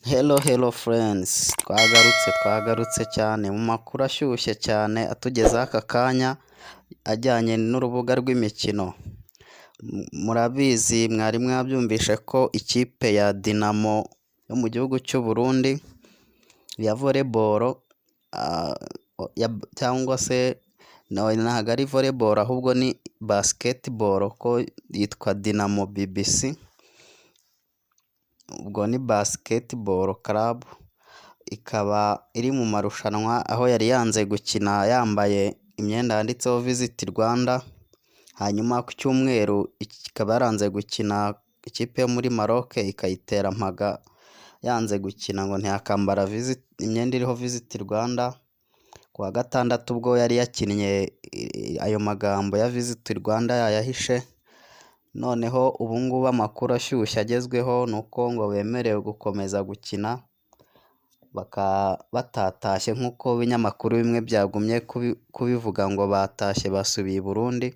Hello, hello friends, twagarutse, twagarutse cyane mu makuru ashyushye cyane atugezeho aka kanya ajyanye n'urubuga rw'imikino. Murabizi, mwari mwabyumvishe ko ikipe ya Dinamo yo mu gihugu cy'u Burundi ya volleyball, cyangwa se ntabwo ari volleyball ahubwo ni basketball, ko yitwa Dinamo BBC, ubwo ni basketball club, ikaba iri mu marushanwa aho yari yanze gukina yambaye imyenda yanditseho Visit Rwanda. Hanyuma ku cyumweru ikaba yaranze gukina, ikipe yo muri Maroc ikayitera mpaga yanze gukina ngo ntiyakambara imyenda iriho Visit Rwanda. Ku wa gatandatu ubwo yari yakinnye, ayo magambo ya Visit Rwanda yayahishe. Noneho ubu ngubu amakuru ashyushye agezweho ni uko ngo bemerewe gukomeza gukina batatashye, nk'uko ibinyamakuru bimwe byagumye kubivuga ngo batashye basubiye i Burundi,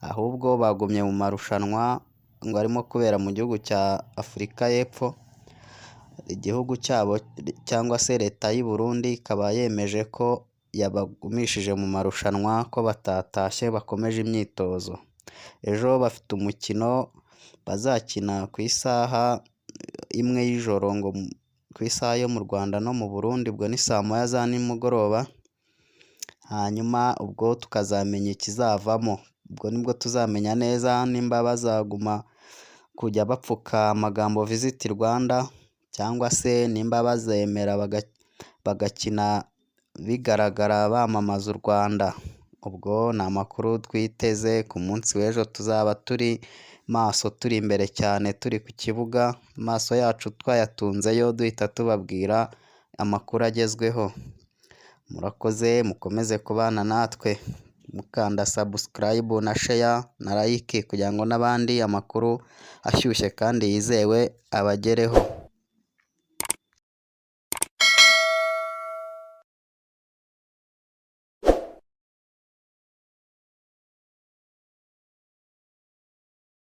ahubwo bagumye mu marushanwa ngo arimo kubera mu gihugu cya Afurika y'Epfo. Igihugu cyabo cyangwa se leta y'u Burundi ikaba yemeje ko yabagumishije mu marushanwa, ko batatashye, bakomeje imyitozo. Ejo bafite umukino bazakina ku isaha 1 y'ijoro, ngo ku isaha yo mu Rwanda no mu Burundi ubwo ni saa 1 za nimugoroba. Hanyuma ubwo tukazamenya ikizavamo, ubwo nibwo tuzamenya neza nimba bazaguma kujya bapfuka amagambo Visit Rwanda, cyangwa se nimba bazemera bagakina bigaragara bamamaza u Rwanda. Ubwo ni amakuru twiteze ku munsi w'ejo, tuzaba turi maso, turi imbere cyane, turi ku kibuga, amaso yacu twayatunzeyo, duhita tubabwira amakuru agezweho. Murakoze, mukomeze kubana natwe mukanda subscribe na share na like kugira ngo n'abandi amakuru ashyushye kandi yizewe abagereho.